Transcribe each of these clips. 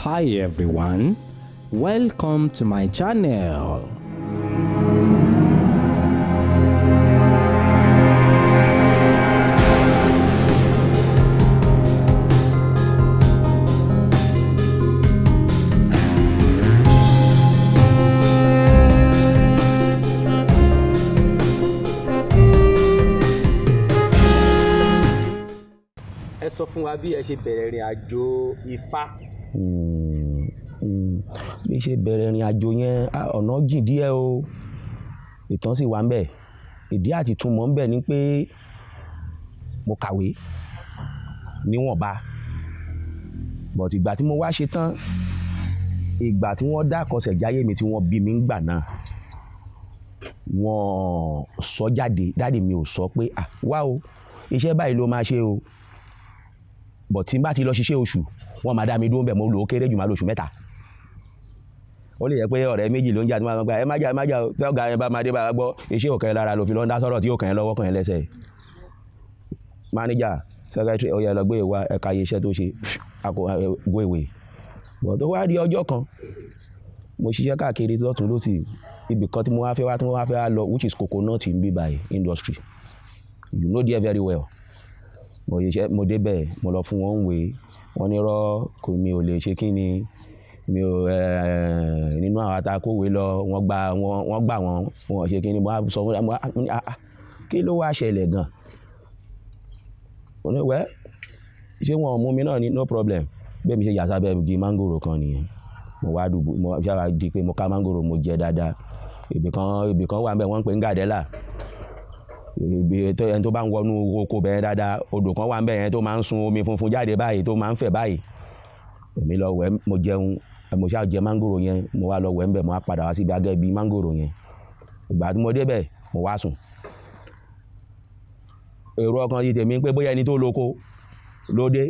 Hi everyone, welcome to my channel. Ẹ sọ fún wa bí ẹ ṣe bẹ̀rẹ̀ ìrìn àjò Ifá. Bí ṣe bẹ̀rẹ̀ ìrìn àjò yẹn, ọ̀nà jìn díẹ̀ o. Ìtàn sì wà ńbẹ̀. Ìdí àti ìtumọ̀ ńbẹ̀ ni pé mo kàwé níwọ̀nba. But ìgbà tí mo wá ṣe tán, ìgbà tí wọ́n dá àkọsẹ̀jáyé mi tí wọ́n bí mi ńgbà náà, wọ́n sọ jáde, daddy mi ò sọ pé, "À, wá o, iṣẹ́ báyìí ló máa ṣe o." But tí n bá ti lọ ṣiṣẹ́ oṣù, wọ́n máa dá mi dúró ńbẹ̀, mo lò ó kéré jù máa lo oṣù 3. Ó lè jẹ́ pé ọ̀rẹ́ méjì ló ń jà tí wọ́n máa ń gba, "Ẹ má jà, ẹ má jà o." Tí ọ̀gá yẹn bá máa dé bá wa gbọ́, iṣẹ́ ò kàn ẹ́ lára ló fi lọ ń dá sọ́rọ̀ tí ó kàn ẹ́ lọ́wọ́ kàn ẹ́ lẹ́sẹ̀. Manager, secretary, ó yá lọ gbé ìwé wá, ẹ ka iye iṣẹ́ tó ṣe, go away. But ó wá di ọjọ́ kan, mo ṣiṣẹ́ káàkiri lọ́tùn lósì, ibì kan tí mo wá fẹ́ wá, tí mo wá fẹ́ wá lọ, which is coconut ń bí báyìí industry. You know there very well. Mo ṣiṣẹ́, mo dé bẹ̀, mo lọ fún wọn ìwé. Wọ́n ní rọ́, kò, mi ò lè ṣe kí ni, mi ò, nínú àwọn ata kó ìwé lọ, wọ́n gba, wọ́n gbà wọ́n, wọ́n ṣe kí ni. Mo wá sọ fún wọn, mo ní, "Ah, ah, kí ló wá ṣẹlẹ̀ gan?" Mo ní, "Well, ṣé wọ́n ò mú mi náà ni? No problem." Bí èmi ṣe yà sábẹ́ igi máńgòrò kan nìyẹn. Mo wá dùbú, mo ṣáà di pé mo ká máńgòrò, mo jẹ dáadáa. Ibì kan wà níbẹ̀ wọ́n ń pè ní Gàdẹ́là. Ibi ẹni tó bá ń wọnú oko bẹ́ẹ̀ dáadáa, odò kan wà níbẹ̀ yẹn tó máa ń sun omi funfun jáde báyìí tó máa ń fẹ̀ báyìí. Èmi lọ wẹ̀, mo jẹun, mo ṣáà jẹ máńgòrò yẹn, mo wá lọ wẹ̀ níbẹ̀, mo wá padà wá síbi agẹ́ ibi máńgòrò yẹn. Ìgbà tí mo dé bẹ̀, mo wá sùn. Èrò ọkàn ti tèmi pé bóyá ẹni tó lóko ló dé.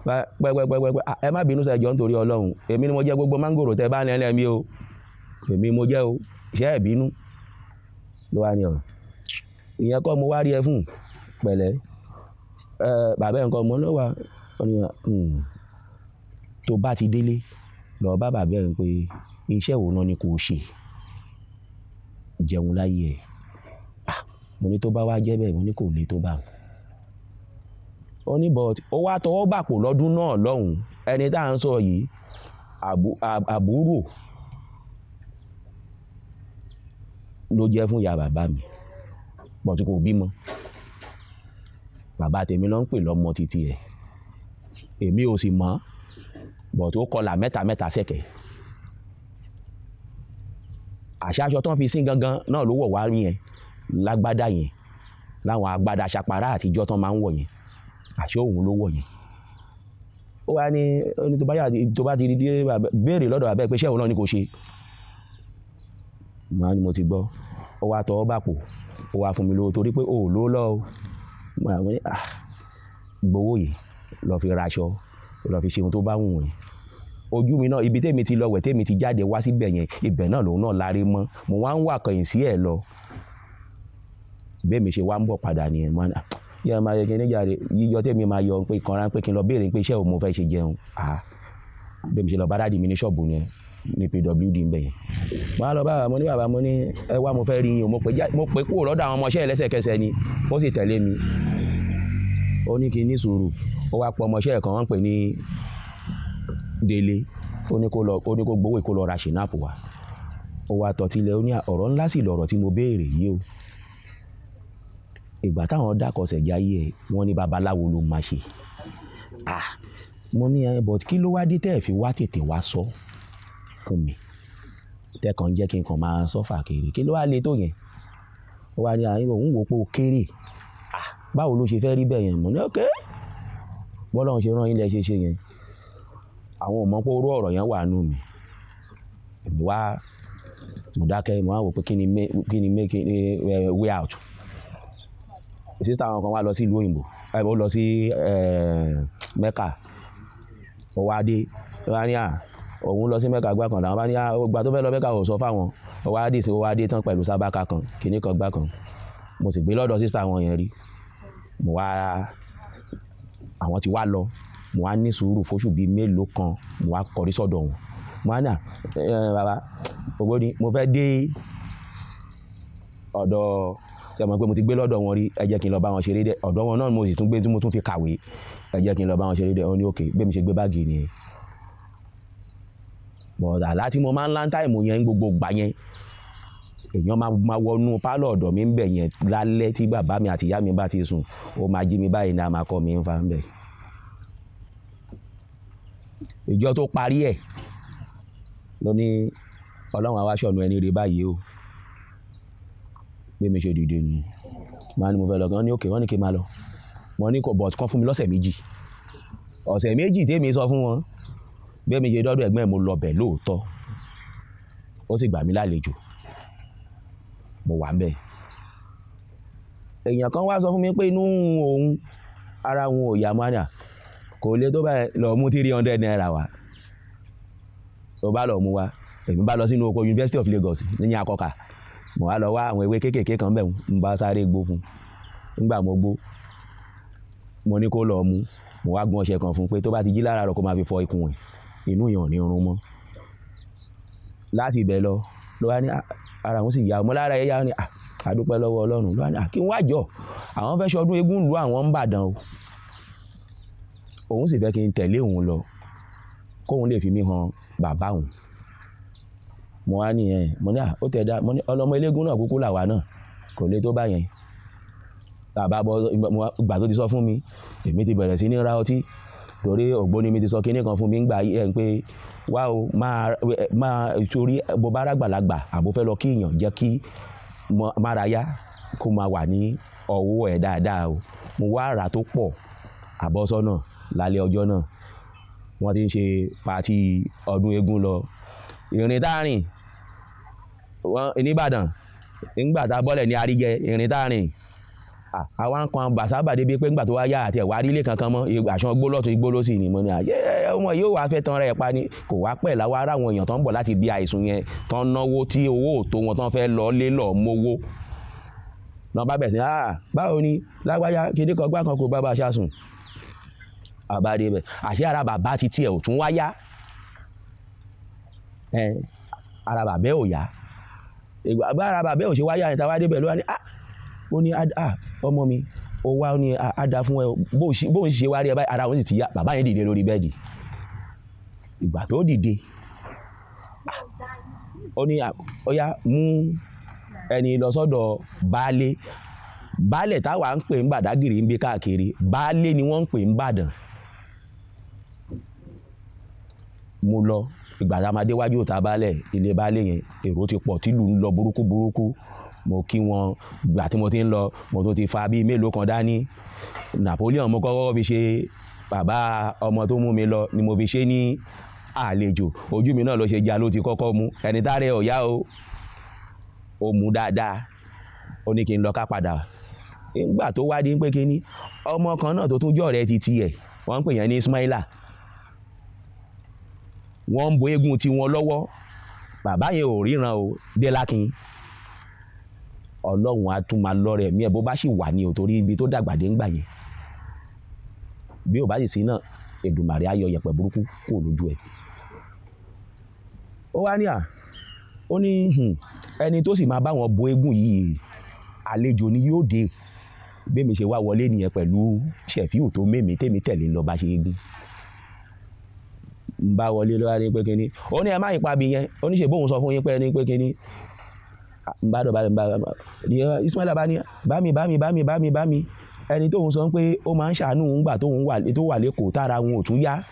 Pẹ́pẹ́pẹ́pẹ́, ẹ má bínú sir, ẹ jọ̀ọ́ nítorí Ọlọ́run. Èmi ni mo jẹ gbogbo máńgòrò tẹ bá ní ẹlẹ́mi o. Èmi mo jẹ́ o. Ṣé ẹ bínú? Ló wá ní ọ̀rọ̀. Ìyẹn kọ́ mo wá rí ẹ fún. Pẹ̀lẹ́. Bàbá ẹ̀ ń kọ́, mo ní ó wà. Ó ní, tó bá ti délé, lọ bá bàbá ẹ pé iṣẹ́ wo náà ni kò ṣe. Jẹun láyé ẹ. Ah, mo ní tó bá wá jẹ́ bẹ́ẹ̀, mo ní kò le tó bá òun. Ó ní but ó wá tọwọ́ bàpò lọ́dún náà lọ́hùn. Ẹni tí à ń sọ yìí, àbúrò ló jẹ́ fún ìyá bàbá mi. But kò bímọ. Bàbá tèmi ló ń pè lọ́mọ titi ẹ̀. Èmi ò sì mọ̀. But ó kọlà mẹ́ta mẹ́ta sẹ́kẹ̀ẹ́. Àṣà aṣọ tó ń fi sín gangan náà ló wọ̀ wá yẹn. Lágbádá yẹn. Láwọn agbádá ṣàpárá àtijọ́ tó máa ń wọ̀ yẹn. Àṣé òun ló wọ̀ yẹn. Ó wá ní, ó ní tó bá yà, tó bá ti rí dé, béèrè lọ́dọ̀ bàbá ẹ pé iṣẹ́ wo náà ni kò ṣe. Màá ní mo ti gbọ́. Ó wá tọwọ́ bàpò. Ó wá fún mi lówó torí pé ó ò lówó lọ́ o. Mo ní, ah, gbowó yìí, lọ fi ra aṣọ, lọ fi ṣe ohun tó bá wù ẹ́. Ojú mi náà, ibi tí èmi ti lọ wẹ̀, tí èmi ti jáde wá síbẹ̀ yẹn, ibẹ̀ náà lòun náà lárí mọ́. Mo wá ń wà kọ̀yìn sí ẹ̀ lọ. Bí èmi ṣe wá ń bọ̀ padà nìyẹn. Mo ní, ah, jẹ́ ẹ máa ṣe kíní jáde. Yíyọ tí èmi máa yọ pé ìkanra pé kí n lọ béèrè pé iṣẹ́ wo mo fẹ́ ṣe jẹun. Ah, bí èmi ṣe lọ bá daddy mi ní ṣọ́ọ̀bù yẹn, ní PWD ńbẹ̀ yẹn. Mo wá lọ bá bàbá, mo ní bàbá, mo ní ẹ wá mo fẹ́ rí yín o. Mo pè kúrò lọ́dọ̀ àwọn ọmọọṣẹ́ lẹ́sẹ̀kẹsẹ̀ ni. Ó sì tẹ̀lé mi. Ó ní kí n ní sùúrù. Ó wá pe ọmọọṣẹ́ kan wọ́n ń pè ní Délé. Ó ní kó lọ, ó ní kó gbowó kó lọ ra ṣìnáàpù wá. Ó wá tọ́tílẹ̀, ó ní ọ̀rọ̀ ńlá sì lọ̀rọ̀ tí mo béèrè yìí o. Ìgbà táwọn dá àkọsẹ̀jáyé ẹ, wọ́n ní babaláwo ló máa ṣe. Ah, mo ní ẹ, but kí ló wá dé tẹ́ ẹ fi wá tètè wá sọ fún mi? Tẹ́ kàn jẹ́ kí n kàn máa sọ́fà kiri. Kí ló wá le tó yẹn? Ó wá ní, àh, òun wò pé ó kéré. Ah, báwo ló ṣe fẹ́ rí bẹ́ẹ̀ yẹn? Mo ní okay. Bọ́lọ́run ṣe rán yín lẹ ṣe yẹn. Àwọn ò mọ̀ pé orú ọ̀rọ̀ yẹn wà nínú mi. Èmi wá, mo dákẹ́, mo wá wò pé kí ni make, way out. Sister àwọn kan wá lọ sí ìlú òyìnbó, ó lọ sí, Mecca. Ó wá dé, ó wá ní à, òun lọ sí Mecca gbá kan. Làwọn bá ní à, ìgbà tó fẹ́ lọ Mecca ò sọ fún àwọn. Ó wá dé sí, ó wá dé tán pẹ̀lú sábàkà kan, kíní kan gbá kan. Mo sì gbé lọ́dọ̀ sister wọn yẹn rí. Mo wá, àwọn ti wá lọ. Mo wá ní sùúrù fóṣù bíi mélòó kan, mo wá kọrí sọ́dọ̀ wọn. Mo wá ní à, bàbá Ògbóni, mo fẹ́ dé ọ̀dọ̀, ṣé ẹ mọ̀ pé mo ti gbé lọ́dọ̀ wọn rí, ẹ jẹ́ kí n lọ bá wọn ṣeré dẹ̀. Ọ̀dọ̀ wọn náà mo sì tún gbé tí mo tún fi kàwé, ẹ jẹ́ kí n lọ bá wọn ṣeré dẹ̀. Ó ní òkè, bí mi ṣe gbé báàgì nìyẹn. But àlá tí mo máa ń lá táìmù yẹn gbogbo ìgbà yẹn, èèyàn máa wọnú pálọ̀ ọ̀dọ̀ mi ń bẹ̀ yẹn lálẹ́ tí bàbá mi àti ìyá mi bá ti sùn, ó máa jí mi báyìí ní a máa kọ́ mi ń fa ń bẹ̀. Ìjọ tó parí ẹ̀ ló ní Ọlọ́run á wá ṣọ̀nù ẹni rè báyìí o. Bí mi ṣe dìde nìyẹn. Màá ní mo fẹ́ lọ gan, ní òkè, wọ́n ní kí n máa lọ. Mo ní kò, but kán fún mi lọ́sẹ̀ méjì. Ọ̀sẹ̀ méjì tèmi sọ fún wọn. Bí mi ṣe dọ́dọ̀ ẹ̀gbọ́n mi, mo lọ bẹ̀ lóòótọ́. Ó sì gbà mí lálejò. Mo wà ńbẹ̀. Èèyàn kan wá sọ fún mi pé inú òun, ara òun ò yá mọ́ àná. Kò le tó báyìí lọ mú 300 naira wá. Tó bá lọ mú wá, èmi bá lọ sínú oko University of Lagos ní Akọkà. Mo wá lọ wá àwọn ewé kéékèèké kan bẹ̀, ń bá sáré gbó fún un. Nígbà mo gbó, mo ní kó lọ mú. Mo wá gún ọṣẹ kan fún un pé tó bá ti jí láàárọ̀ kó máa fi fọ ikùn ẹ̀. Inú yẹn ò ní run mọ́. Láti ibẹ̀ lọ, ló wá ní ara òun sì yá. Mo lára ẹ yá, ó ní a dúpẹ́ lọ́wọ́ Ọlọ́run. Ló wá ní kí n wá jọ. Àwọn fẹ́ ṣọdún eégún ìlú àwọn ń bàdàn o. Òun sì fẹ́ kí n tẹ̀lé òun lọ, kóun lè fi mí han bàbá òun. Mo wá ní ẹ̀, mo ní ó tẹ̀ dá, mo ní ọlọ́mọ eléégún náà kúkú làwa náà, kò le tó bá yẹn. Bàbá bọ́, ìgbà tó ti sọ fún mi, èmi ti bẹ̀rẹ̀ sí ní ra ọtí. Torí Ògbóni mi ti sọ kíní kan fún mi ńgbà yẹn pé wá o, máa torí bó bá rágbàlagbà àbó fẹ́ lọ kí èèyàn jẹ́ kí mára yá kó máa wà ní ọwọ́ ẹ̀ dáadáa o. Mo wá rà tó pọ̀ àbọ́sọ́nà lálẹ́ ọjọ́ náà. Wọ́n ti ń ṣe patí ọdún eégún lọ. Ìrìn tá rìn, wọ́n ní Ìbàdàn, nígbà tá bọ́lẹ̀ ní Aríjẹ, ìrìn tá rìn. Àwa ń kan bàṣábà débi pé nígbà tó wá yá àti ẹ̀wà rí ilé kankan mọ́, àṣọ igbó lọ́tun igbó lósì ni. Mo ní ọmọ yóò wá fẹ́ tán rẹ̀ pa ni. Kò wá pẹ̀ láwa ará àwọn èèyàn tó ń bọ̀ láti bí àìsùn yẹn, tó ń náwó tí owó ò tó wọn, tó ń fẹ́ lọ lé lọ mówó. Lọ bá bẹ̀ sí, báwo ni lágbájá kíní kan gbá kan kò bá bá aṣá sùn. Àbá dé bẹ̀. Àṣé ara bàbá ti tiẹ̀ ò tún wá yá. Ara bàbá ò yá. Ìgbà bá ara bàbá ò ṣe wá yá ni tá wá dé bẹ̀ ló wá ní, ó ní, ọmọ mi, ó wá, ó ní, á da fún ẹ o. Bó ń ṣe wá rí ẹ báyìí, ara òun sì ti yá. Bàbá yẹn dìde lórí bẹ́ẹ̀dì. Ìgbà tó dìde, ó ní, ó yá, mú ẹni lọ sọ́dọ̀ baálé. Baálẹ̀ táwa ń pè ń Bàdágìrì ń bí káàkiri, baálé ni wọ́n ń pè ń Bàdàn. Mo lọ, ìgbà tá a máa dé wájú ìta baálẹ̀, ilé baálé yẹn, èrò ti pọ̀, tìlù ń lọ burúkú burúkú. Mo kí wọn, ìgbà tí mo ti ń lọ, mo tún ti fa bí mélòó kan dání. Napoleon mo kọ́kọ́ fi ṣe bàbá ọmọ tó mú mi lọ ni mo fi ṣe ní àlejò. Ojú mi náà ló ṣe já ló ti kọ́kọ́ mú. Ẹni tá rẹ̀ ò yá o, ó mú dáadáa. Ó ní kí n lọ ká padà. Nígbà tó wá dé pé kí ni, ọmọ kan náà tó tún jọ́ ọ̀rẹ́ ti tiẹ̀, wọ́n ń pè yẹn ní Ismaila. Wọ́n ń bo eégún ti wọn lọ́wọ́. Bàbá yẹn ò ríran o, Délákin. Ọlọ́run á tún máa lọ́rẹ̀ mí ẹ̀ bó bá sì wà ní o, torí ibi tó dàgbà dé ńgbà yẹn. Bí ò bá sì sí náà, Èdùmàrè á yọ yẹ̀pẹ̀ burúkú kúrò lójú ẹ̀. Ó wá ní ó ní, ẹni tó sì máa bá wọn bo eégún yìí, àlejò ni yóò dé. Bí èmi ṣe wá wọlé nìyẹn pẹ̀lú Ṣẹ̀fíù tó mèmí tèmi tẹ̀lé lọ bá ṣe eégún. Ń bá wọlé ló wá ní pé kíní. Ó ní ẹ má yípa bí yẹn. Ó ní ṣe bóun sọ fún yín pé ẹni pé kíní. Ń bá dọ̀bálẹ̀, ń bá, ní Ismaila bá ní, bá mi, bá mi, bá mi, bá mi, bá mi. Ẹni tóun sọ pé ó máa ń ṣàánú òun gbà tóun wà, tó wà lÉkòó tára òun ò tún yá.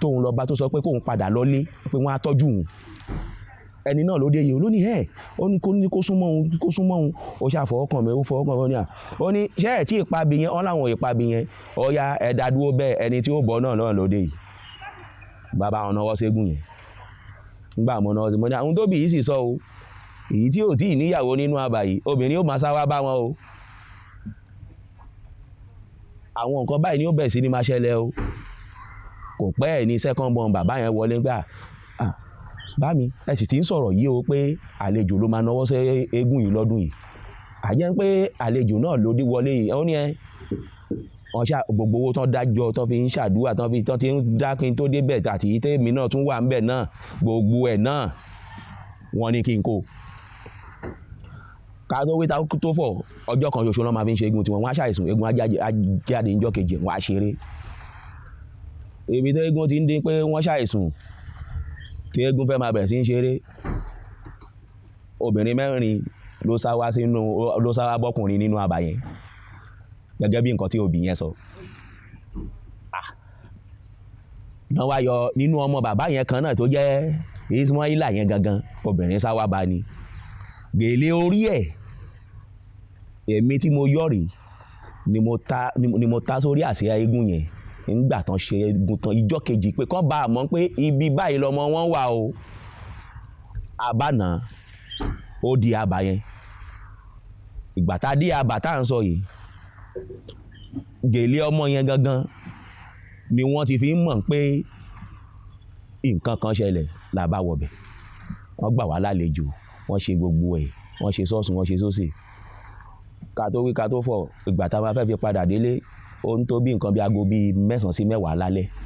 Tóun lọ bá tó sọ pé kóun padà lọlé, pé wọ́n á tọ́jú òun. Ẹni náà ló dé yìí, ó ní ẹ̀, ó ní kó ní kó súnmọ́ òun, kó súnmọ́ òun. Ó ṣà fọwọ́ kàn mí, ó fọwọ́ kàn mí, ó ní ó ní ṣé ẹ̀ tí ì pa bí yẹn, wọ́n láwọn ò pa bí yẹn. Ó yá, ẹ dá dúró bẹ́ẹ̀, ẹni tí ó bọ̀ náà náà ló dé yìí. Bàbá wọn náwó ségun yẹn. Nígbà mo náwó sí, mo ní àwọn tó bí yìí sì sọ o. Èyí tí ò tí ì níyàwó nínú abà yìí, obìnrin ó máa sá wá bá wọn o. Àwọn nǹkan báyìí ni ó bẹ̀rẹ̀ sí ní máa ṣẹlẹ̀ o. Kò pẹ́ ẹ̀ ní second born bàbá yẹn wọlé gbà. Bá mi, ẹ sì ti ń sọ̀rọ̀ yìí o pé àlejò ló máa náwó sí eégún yìí lọ́dún yìí. À jẹ́ pé àlejò náà ló dé wọlé yìí. Ó ní ẹ, Wọ́n ṣá gbogbo owó tán dájọ́, tán fi ń ṣàdúrà, tán fi tán ti ń dá kí n tó débẹ̀, àti tèmi náà tún wà ńbẹ̀ náà, gbogbo ẹ̀ náà wọ́n ní kí n kó. Ká tó wí ta tó fọ̀, ọjọ́ kan ṣoṣo náà máa fi ń ṣe eégún tiwọn. Wọ́n á ṣàìsùn, eégún á jáde níjọ́ kejì, wọ́n á ṣeré. Ibi tó eégún ti ń dín pé wọ́n ṣàìsùn, tí eégún fẹ́ máa bẹ̀rẹ̀ sí ń ṣeré, obìnrin mẹ́rin ló sá wá sínú, ló sá wá bọ́kùnrin nínú àbà yẹn, gẹ́gẹ́ bí nǹkan tí obì yẹn sọ. Ah, náà wá yọ nínú ọmọ bàbá yẹn kan náà tó jẹ́ Ismaila yẹn gangan, obìnrin sá wá bá ní gèlè orí ẹ̀. Èmi tí mo yọ̀ rèé ni mo ta sórí àsíá eégún yẹn nígbà tán ṣe eégún tán ìjọ́ kejì, pé kán bá a mọ̀ pé ibi báyìí lọmọ wọn wà o. Àbánà ó di àbà yẹn. Ìgbà tá a dé àbà tá à ń sọ yìí, gèlè ọmọ yẹn gangan ni wọ́n ti fi ń mọ̀ pé nǹkan kan ṣẹlẹ̀. La bá wọbẹ̀, wọ́n gbà wá lálejò, wọ́n ṣe gbogbo ẹ̀, wọ́n ṣe sọ́ọ̀sì, wọ́n ṣe sósì. Ká tó wí ká tó fọ̀, ìgbà tá a máa fẹ́ fi padà délé, ó ń tó bí nǹkan bí aago 9 sí 10 lálẹ́.